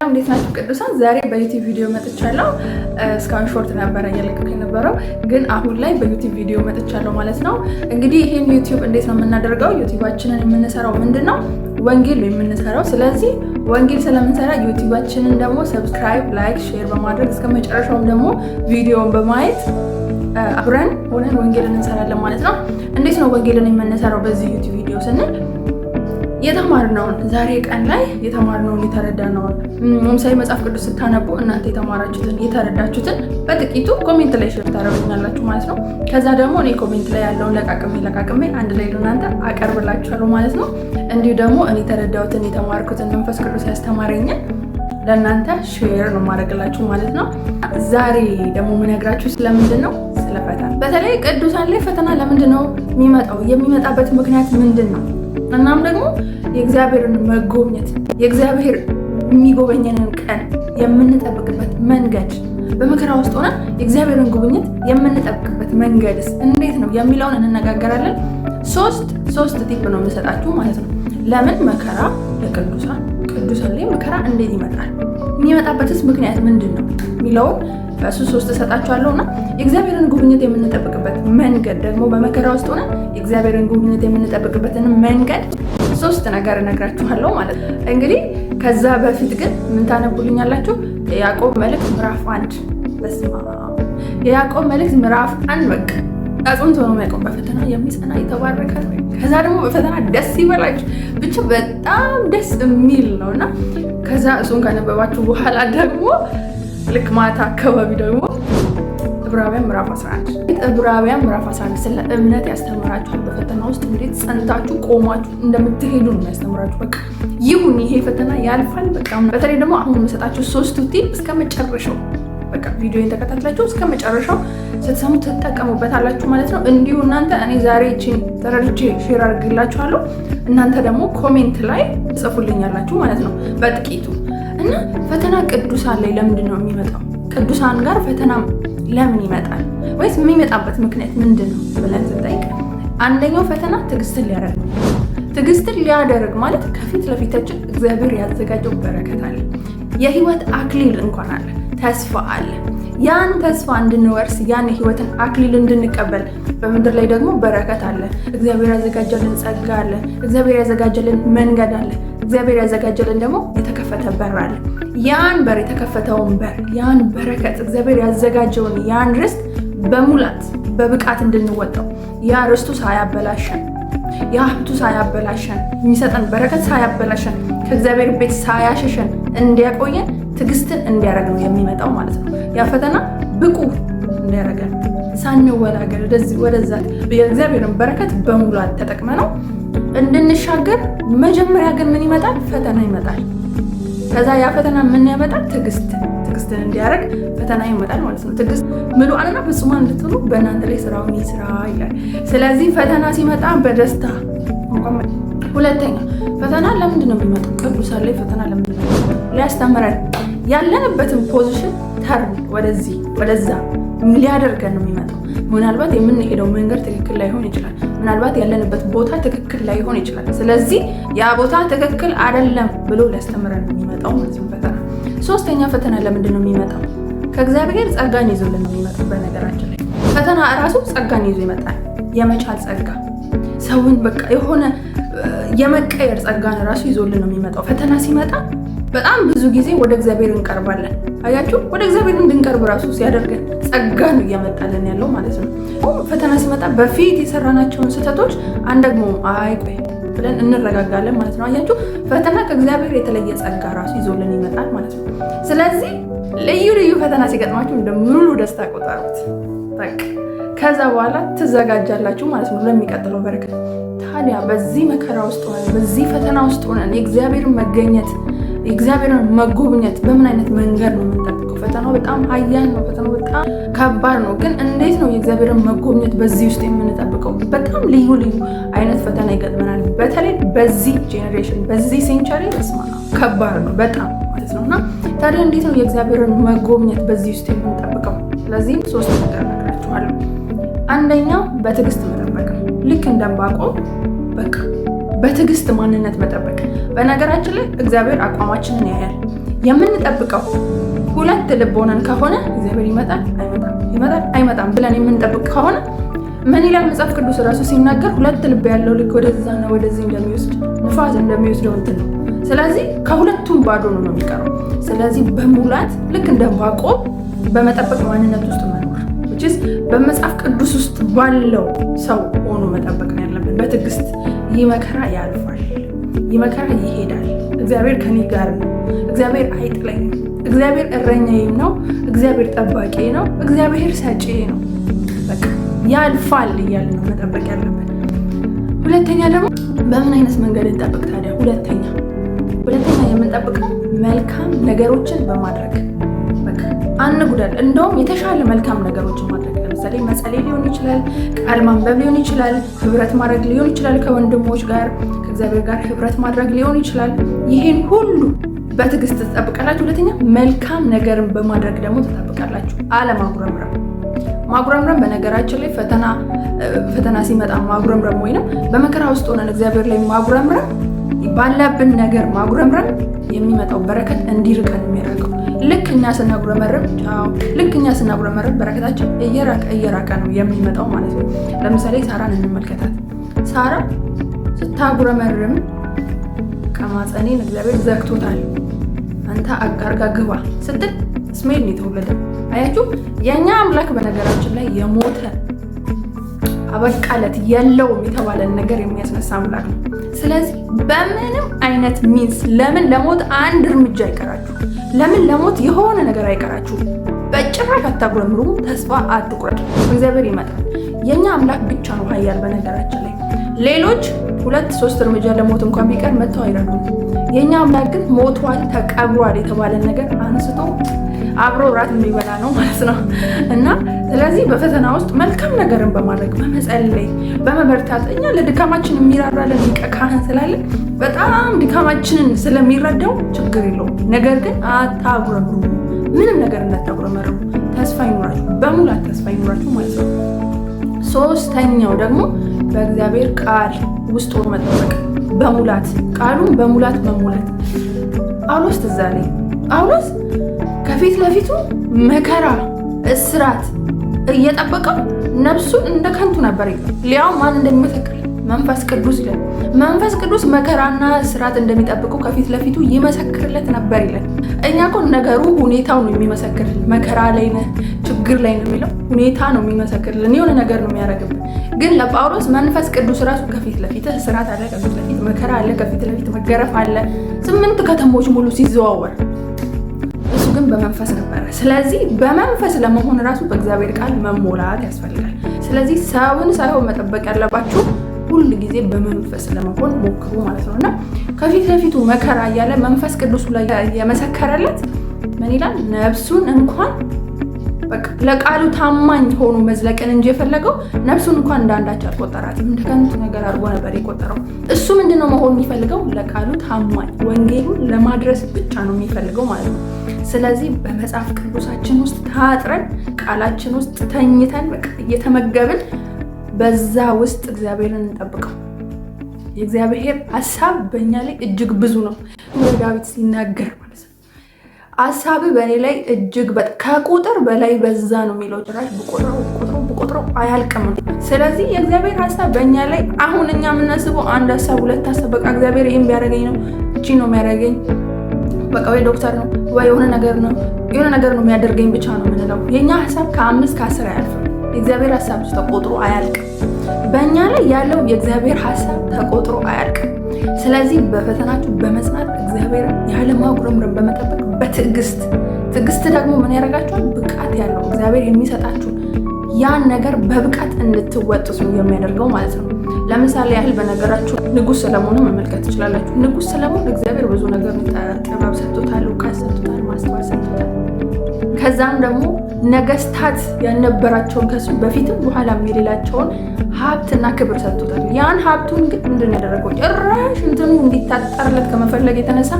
እንዴት ናችሁ ቅዱሳን? ዛሬ በ YouTube ቪዲዮ መጥቻለሁ። እስካሁን short ነበረ እየለቀኩ የነበረው፣ ግን አሁን ላይ በ YouTube ቪዲዮ መጥቻለሁ ማለት ነው። እንግዲህ ይህን YouTube እንዴት ነው የምናደርገው? YouTube ኣችንን የምንሰራው ምንድን ነው? ወንጌል ነው የምንሰራው። ስለዚህ ወንጌል ስለምንሰራ YouTube ኣችንን ደግሞ subscribe፣ like፣ share በማድረግ እስከ መጨረሻውም ደግሞ ቪዲዮውን በማየት አብረን ሆነን ወንጌልን እንሰራለን ማለት ነው። እንዴት ነው ወንጌልን የምንሰራው በዚህ YouTube ቪዲዮ ስንል የተማርነውን፣ ዛሬ ቀን ላይ የተማርነውን፣ የተረዳነውን፣ ለምሳሌ መጽሐፍ ቅዱስ ስታነቡ እናንተ የተማራችሁትን፣ የተረዳችሁትን በጥቂቱ comment ላይ share ታደርጉኛላችሁ ማለት ነው። ከዛ ደግሞ እኔ comment ላይ ያለውን ለቃቅሜ ለቃቅሜ አንድ ላይ ለእናንተ አቀርብላችኋለሁ ማለት ነው። እንዲሁ ደግሞ እኔ የተረዳሁትን፣ የተማርኩትን፣ መንፈስ ቅዱስ ያስተማረኝን ለእናንተ share ነው የማደርግላችሁ ማለት ነው። ዛሬ ደግሞ የምነግራችሁ ስለምንድን ነው? ስለ ፈተና። በተለይ ቅዱሳን ላይ ፈተና ለምንድን ነው የሚመጣው? የሚመጣበት ምክንያት ምንድን ነው? እናም ደግሞ የእግዚአብሔርን መጎብኘት፣ የእግዚአብሔር የሚጎበኘንን ቀን የምንጠብቅበት መንገድ፣ በመከራ ውስጥ ሆነን የእግዚአብሔርን ጉብኝት የምንጠብቅበት መንገድስ እንዴት ነው የሚለውን እንነጋገራለን። ሶስት ሶስት tip ነው የምሰጣችሁ ማለት ነው። ለምን መከራ ለቅዱሳን፣ ቅዱሳን ላይ መከራ እንዴት ይመጣል? የሚመጣበትስ ምክንያት ምንድን ነው የሚለውን በእሱ ሶስት እሰጣችኋለሁ እና የእግዚአብሔርን ጉብኝት የምንጠብቅበት መንገድ ደግሞ፣ በመከራ ውስጥ ሆነን የእግዚአብሔርን ጉብኝት የምንጠብቅበትን መንገድ ሶስት ነገር እነግራችኋለሁ ማለት ነው። እንግዲህ ከዛ በፊት ግን ምን ታነቡልኛላችሁ? የያዕቆብ መልእክት ምዕራፍ 1። በስመ አብ፣ የያዕቆብ መልእክት ምዕራፍ 1። በቃ አጽንቶ ነው የሚያቆም። በፈተና የሚጸና የተባረከ ነው። ከዛ ደግሞ በፈተና ደስ ይበላችሁ፣ ብቻ በጣም ደስ የሚል ነው። እና ከዛ እሱን ካነበባችሁ በኋላ ደግሞ ልክ ማታ አካባቢ ደግሞ ዕብራውያን ምዕራፍ 11፣ ዕብራውያን ምዕራፍ 11 ስለ እምነት ያስተምራችኋል። በፈተና ውስጥ እንዴት ጸንታችሁ ቆማችሁ እንደምትሄዱ ነው የሚያስተምራችሁ። በቃ ይሁን፣ ይሄ ፈተና ያልፋል። በቃ በተለይ ደግሞ አሁን የምሰጣችሁ ሶስቱ tip እስከ መጨረሻው በቃ ቪዲዮን ተከታትላችሁ እስከ መጨረሻው ስትሰሙ ትጠቀሙበታላችሁ ማለት ነው። እንዲሁ እናንተ እኔ ዛሬ ይህችን ተረድቼ share አድርግላችኋለሁ። እናንተ ደግሞ comment ላይ ጽፉልኛላችሁ ማለት ነው በጥቂቱ። እና ፈተና ቅዱሳን ላይ ለምንድን ነው የሚመጣው? ቅዱሳን ጋር ፈተና ለምን ይመጣል? ወይስ የሚመጣበት ምክንያት ምንድን ነው ብለን ስንጠይቅ አንደኛው ፈተና ትዕግስትን ሊያደርግ ነው። ትዕግስትን ሊያደርግ ማለት ከፊት ለፊታችን እግዚአብሔር ያዘጋጀው በረከት አለ። የህይወት አክሊል እንኳን አለ፣ ተስፋ አለ። ያን ተስፋ እንድንወርስ፣ ያን የህይወትን አክሊል እንድንቀበል በምድር ላይ ደግሞ በረከት አለ። እግዚአብሔር ያዘጋጀልን ጸጋ አለ። እግዚአብሔር ያዘጋጀልን መንገድ አለ። እግዚአብሔር ያዘጋጀልን ደግሞ የተከፈተ በር አለ። ያን በር፣ የተከፈተውን በር፣ ያን በረከት፣ እግዚአብሔር ያዘጋጀውን ያን ርስት በሙላት በብቃት እንድንወጣው፣ ያ ርስቱ ሳያበላሸን፣ ያ ሀብቱ ሳያበላሸን፣ የሚሰጠን በረከት ሳያበላሸን፣ ከእግዚአብሔር ቤት ሳያሸሸን እንዲያቆየን ትዕግስትን እንዲያደርግ ነው የሚመጣው ማለት ነው። ያ ፈተና ብቁ እንዲያደርገን፣ ሳንወላገድ ወደዚህ ወደዛ የእግዚአብሔርን በረከት በሙላት ተጠቅመነው እንድንሻገር። መጀመሪያ ግን ምን ይመጣል? ፈተና ይመጣል። ከዛ ያ ፈተና ምን ያመጣል? ትዕግስት፣ ትዕግስትን እንዲያደርግ ፈተና ይመጣል ማለት ነው። ትዕግስት ምሉዓንና ፍጹማን እንድትሆኑ በእናንተ ላይ ስራውን ይስራ ይላል። ስለዚህ ፈተና ሲመጣ በደስታ። ሁለተኛ ፈተና ለምንድን ነው የሚመጣው? ቅዱሳን ላይ ፈተና ለምንድን ነው? ሊያስተምረን፣ ያለንበትን position turn ወደዚህ ወደዛ ሊያደርገን ነው የሚመጣው። ምናልባት የምንሄደው መንገድ ትክክል ላይሆን ይችላል። ምናልባት ያለንበት ቦታ ትክክል ላይሆን ይችላል። ስለዚህ ያ ቦታ ትክክል አይደለም ብሎ ሊያስተምረን ነው የሚመጣው ማለት ነው ፈተና። ሶስተኛ ፈተና ለምንድን ነው የሚመጣው? ከእግዚአብሔር ጸጋን ይዞልን ነው የሚመጣው። በነገራችን ላይ ፈተና እራሱ ጸጋን ይዞ ይመጣል። የመቻል ጸጋ፣ ሰውን በቃ የሆነ የመቀየር ጸጋን እራሱ ይዞልን ነው የሚመጣው። ፈተና ሲመጣ በጣም ብዙ ጊዜ ወደ እግዚአብሔር እንቀርባለን። አያችሁ፣ ወደ እግዚአብሔር እንድንቀርብ ራሱ ሲያደርገን ጸጋ ነው እያመጣልን ያለው ማለት ነው። ፈተና ሲመጣ በፊት የሰራናቸውን ስህተቶች አንደግሞም፣ አይ ቆይ ብለን እንረጋጋለን ማለት ነው። አያችሁ፣ ፈተና ከእግዚአብሔር የተለየ ጸጋ ራሱ ይዞልን ይመጣል ማለት ነው። ስለዚህ ልዩ ልዩ ፈተና ሲገጥማችሁ እንደ ሙሉ ደስታ ቆጠሩት። በቃ ከዛ በኋላ ትዘጋጃላችሁ ማለት ነው ለሚቀጥለው በረከት። ታዲያ በዚህ መከራ ውስጥ ሆነን፣ በዚህ ፈተና ውስጥ ሆነን የእግዚአብሔርን መገኘት፣ የእግዚአብሔርን መጎብኘት በምን አይነት መንገድ ነው የምንጠብቀው? ፈተናው በጣም ኃያል ነው። ፈተናው በጣም ከባድ ነው። ግን እንዴት ነው የእግዚአብሔርን መጎብኘት በዚህ ውስጥ የምንጠብቀው? በጣም ልዩ ልዩ አይነት ፈተና ይገጥመናል። በተለይ በዚህ generation፣ በዚህ century፣ በስመ አብ ከባድ ነው በጣም ማለት ነው። እና ታዲያ እንዴት ነው የእግዚአብሔርን መጎብኘት በዚህ ውስጥ የምንጠብቀው? ስለዚህም ሶስት ነገር እነግራችኋለሁ። አንደኛው በትዕግስት መጠበቅ ነው። ልክ እንደ ዕንባቆም በቃ በትዕግስት ማንነት መጠበቅ። በነገራችን ላይ እግዚአብሔር አቋማችንን ያያል። የምንጠብቀው ሁለት ልብ ሆነን ከሆነ እግዚአብሔር ይመጣል አይመጣም፣ ይመጣል አይመጣም ብለን የምንጠብቅ ከሆነ ምን ይላል መጽሐፍ ቅዱስ ራሱ ሲናገር? ሁለት ልብ ያለው ልክ ወደዛና ወደዚህ እንደሚወስድ ንፋስ እንደሚወስደው እንትን ነው። ስለዚህ ከሁለቱም ባዶ ነው የሚቀረው። ስለዚህ በሙላት ልክ እንደ ዕንባቆም በመጠበቅ ማንነት ውስጥ መኖር፣ which is በመጽሐፍ ቅዱስ ውስጥ ባለው ሰው ሆኖ መጠበቅ ነው ያለብን። በትዕግስት ይህ መከራ ያልፋል፣ ይህ መከራ ይሄዳል፣ እግዚአብሔር ከኔ ጋር ነው፣ እግዚአብሔር አይጥለኝም፣ እግዚአብሔር እረኛዬም ነው፣ እግዚአብሔር ጠባቂ ነው፣ እግዚአብሔር ሰጪ ነው። በቃ ያልፋል እያልን ነው መጠበቅ ያለብን። ሁለተኛ ደግሞ በምን አይነት መንገድ እንጠብቅ ታዲያ? ሁለተኛ የምንጠብቀው መልካም ነገሮችን በማድረግ፣ በቃ አንጉዳል። እንደውም የተሻለ መልካም ነገሮችን ማድረግ፣ ለምሳሌ መጸለይ ሊሆን ይችላል፣ ቃል ማንበብ ሊሆን ይችላል፣ ህብረት ማድረግ ሊሆን ይችላል፣ ከወንድሞች ጋር ከእግዚአብሔር ጋር ህብረት ማድረግ ሊሆን ይችላል። ይሄን ሁሉ በትዕግስት ትጠብቃላችሁ። ሁለተኛ መልካም ነገርን በማድረግ ደግሞ ትጠብቃላችሁ። አለማጉረምረም። ማጉረምረም በነገራችን ላይ ፈተና ሲመጣ ማጉረምረም ወይንም በመከራ ውስጥ ሆነን እግዚአብሔር ላይ ማጉረምረም፣ ባለብን ነገር ማጉረምረም የሚመጣው በረከት እንዲርቀን የሚያደርገው፣ ልክ እኛ ስናጉረመርም ቻው፣ ልክ እኛ ስናጉረመርም በረከታችን እየራቀ እየራቀ ነው የሚመጣው ማለት ነው። ለምሳሌ ሳራን እንመልከታት። ሳራ ስታጉረመርም ከማፀኔን እግዚአብሔር ዘግቶታል፣ አንተ አጋር ጋር ግባ ስትል እስማኤል ነው የተወለደው። አያችሁ፣ የእኛ አምላክ በነገራችን ላይ የሞተ፣ አበቃለት፣ የለውም የተባለን ነገር የሚያስነሳ አምላክ ነው። ስለዚህ በምንም አይነት means ለምን ለሞት አንድ እርምጃ አይቀራችሁ? ለምን ለሞት የሆነ ነገር አይቀራችሁ? በጭራሽ አታጉረምሩ፣ ተስፋ አትቁረጡ። እግዚአብሔር ይመጣል። የእኛ አምላክ ብቻ ነው ኃያል። በነገራችን ላይ ሌሎች ሁለት ሶስት እርምጃ ለሞት እንኳን ቢቀር መጥተው አይረዱም። የእኛ አምላክ ግን ሞቷል፣ ተቀብሯል የተባለን ነገር አንስቶ አብሮ ራት የሚበላ ነው ማለት ነው። እና ስለዚህ በፈተና ውስጥ መልካም ነገርን በማድረግ፣ በመጸለይ፣ በመበርታት፣ እኛ ለድካማችን የሚራራልን ሊቀ ካህን ስላለን በጣም ድካማችንን ስለሚረዳው ችግር የለውም። ነገር ግን አታጉረምሩ፣ ምንም ነገር እንዳታጉረመርሙ፣ ተስፋ ይኑራችሁ፣ በሙላት ተስፋ ይኑራችሁ ማለት ነው። ሶስተኛው ደግሞ በእግዚአብሔር ቃል ውስጥ ሆኖ መጠበቅ፣ በሙላት ቃሉን በሙላት መሙላት። ጳውሎስ ትዝ አለኝ። ጳውሎስ ከፊት ለፊቱ መከራ፣ እስራት እየጠበቀው ነፍሱን እንደ ከንቱ ነበር። ሊያው ማን እንደሚመሰክር መንፈስ ቅዱስ ይላል። መንፈስ ቅዱስ መከራና እስራት እንደሚጠብቀው ከፊት ለፊቱ ይመሰክርለት ነበር ይላል። እኛ እኮ ነገሩ ሁኔታው ነው የሚመሰክርልን። መከራ ላይ ነህ፣ ችግር ላይ ነው የሚለው ሁኔታ ነው የሚመሰክርልን። የሆነ ነገር ነው የሚያደርግብን። ግን ለጳውሎስ መንፈስ ቅዱስ ራሱ ከፊት ለፊት እስራት አለ፣ ከፊት ለፊት መከራ አለ፣ ከፊት ለፊት መገረፍ አለ። 8 ከተሞች ሙሉ ሲዘዋወር እሱ ግን በመንፈስ ነበረ። ስለዚህ በመንፈስ ለመሆን ራሱ በእግዚአብሔር ቃል መሞላት ያስፈልጋል። ስለዚህ ሰውን ሳይሆን መጠበቅ ያለባችሁ ሁል ጊዜ በመንፈስ ለመሆን ሞክሩ ማለት ነው። እና ከፊት ለፊቱ መከራ እያለ መንፈስ ቅዱሱ ላይ የመሰከረለት ምን ይላል? ነፍሱን እንኳን በቃ ለቃሉ ታማኝ ሆኖ መዝለቅን እንጂ የፈለገው ነፍሱን እንኳን እንዳንዳች አልቆጠራትም። እንደ ከንቱ ነገር አድርጎ ነበር የቆጠረው። እሱ ምንድነው መሆን የሚፈልገው? ለቃሉ ታማኝ ወንጌሉን ለማድረስ ብቻ ነው የሚፈልገው ማለት ነው። ስለዚህ በመጽሐፍ ቅዱሳችን ውስጥ ታጥረን፣ ቃላችን ውስጥ ተኝተን፣ በቃ እየተመገብን በዛ ውስጥ እግዚአብሔርን እንጠብቀው። የእግዚአብሔር ሀሳብ በእኛ ላይ እጅግ ብዙ ነው። ዳዊት ሲናገር ማለት ነው፣ ሀሳብ በእኔ ላይ እጅግ ከቁጥር በላይ በዛ ነው የሚለው። ጭራሽ ብቆጥረው ብቆጥረው ብቆጥረው አያልቅም ነው። ስለዚህ የእግዚአብሔር ሀሳብ በእኛ ላይ፣ አሁን እኛ የምናስበው አንድ ሀሳብ፣ ሁለት ሀሳብ፣ በቃ እግዚአብሔር ይህን ቢያደርገኝ ነው፣ እቺ ነው የሚያደርገኝ፣ በቃ ወይ ዶክተር ነው ወይ የሆነ ነገር ነው፣ የሆነ ነገር ነው የሚያደርገኝ ብቻ ነው የምንለው። የእኛ ሀሳብ ከ5 ከ10 አያልፍም። የእግዚአብሔር ሀሳብ ተቆጥሮ አያልቅም። በእኛ ላይ ያለው የእግዚአብሔር ሀሳብ ተቆጥሮ አያልቅም። ስለዚህ በፈተናችሁ በመጽናት፣ እግዚአብሔር ያለማጉረምረም በመጠበቅ፣ በትዕግስት፣ ትዕግስት ደግሞ ምን ያደርጋችኋል? ብቃት ያለው እግዚአብሔር የሚሰጣችሁ ያን ነገር በብቃት እንድትወጡት ነው የሚያደርገው ማለት ነው። ለምሳሌ ያህል በነገራችሁ ንጉሥ ሰለሞንን መመልከት ትችላላችሁ። ንጉሥ ሰለሞን እግዚአብሔር ብዙ ነገር ጥበብ ሰጥቶታል፣ እውቀት ሰጥቶታል፣ ማስተዋል ሰጥቶታል። ከዛም ደግሞ ነገስታት ያልነበራቸውን ከሱ በፊትም በኋላም የሌላቸውን ሀብትና ክብር ሰጥቶታል። ያን ሀብቱን ግን ምንድን ነው ያደረገው? ጭራሽ እንትኑ እንዲታጠርለት ከመፈለግ የተነሳ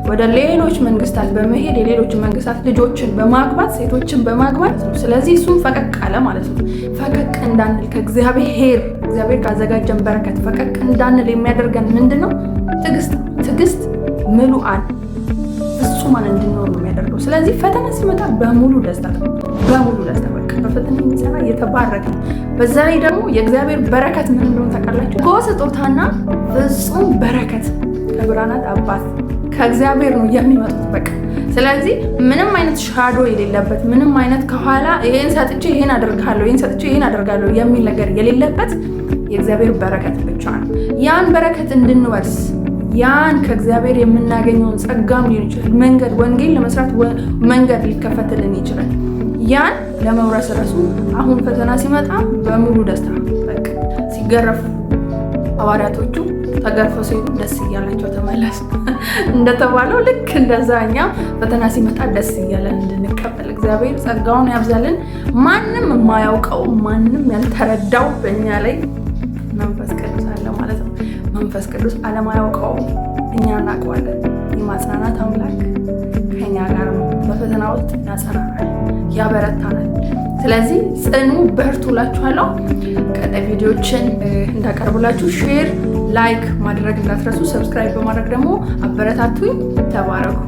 ወደ ሌሎች መንግስታት በመሄድ የሌሎች መንግስታት ልጆችን በማግባት፣ ሴቶችን በማግባት ነው። ስለዚህ እሱም ፈቀቅ አለ ማለት ነው። ፈቀቅ እንዳንል ከእግዚአብሔር፣ እግዚአብሔር ካዘጋጀን በረከት ፈቀቅ እንዳንል የሚያደርገን ምንድን ነው? ትዕግስት ነው። ትዕግስት ምሉአን ፍጹማን ፍጹማን እንድንሆን ነው የሚያደርገው። ስለዚህ ፈተና ሲመጣ በሙሉ ደስታ፣ በሙሉ ደስታ፣ በቃ በፈተና የሚጸና የተባረከ። በዛ ላይ ደግሞ የእግዚአብሔር በረከት ምን እንደሆነ ታውቃላችሁ? በጎ ስጦታና ፍጹም በረከት ከብርሃናት አባት ከእግዚአብሔር ነው የሚመጡት። በቃ ስለዚህ ምንም አይነት shadow የሌለበት፣ ምንም አይነት ከኋላ ይሄን ሰጥቼ ይሄን አደርጋለሁ፣ ይሄን ሰጥቼ ይሄን አደርጋለሁ የሚል ነገር የሌለበት የእግዚአብሔር በረከት ብቻ ነው። ያን በረከት እንድንወርስ፣ ያን ከእግዚአብሔር የምናገኘውን ጸጋም ሊሆን ይችላል፣ መንገድ፣ ወንጌል ለመስራት መንገድ ሊከፈትልን ይችላል። ያን ለመውረስ ራሱ አሁን ፈተና ሲመጣ በሙሉ ደስታ፣ በቃ ሲገረፉ ሐዋርያቶቹ ተገርፈው ሲሄዱ ደስ እያላቸው ተመለሱ እንደተባለው ልክ እንደዛ እኛም ፈተና ሲመጣ ደስ እያለን እንድንቀበል እግዚአብሔር ጸጋውን ያብዛልን። ማንም የማያውቀው፣ ማንም ያልተረዳው በእኛ ላይ መንፈስ ቅዱስ አለ ማለት ነው። መንፈስ ቅዱስ ዓለም አያውቀውም፣ እኛ እናውቀዋለን። የማጽናናት አምላክ ከኛ ጋር ነው። በፈተና ውስጥ ያጸናናል፣ ያበረታናል። ስለዚህ ጽኑ፣ በርቱ እላችኋለሁ። ቀጣይ ቪዲዮችን እንዳቀርብላችሁ share፣ like ማድረግ እንዳትረሱ። Subscribe በማድረግ ደግሞ አበረታቱኝ። ተባረኩ።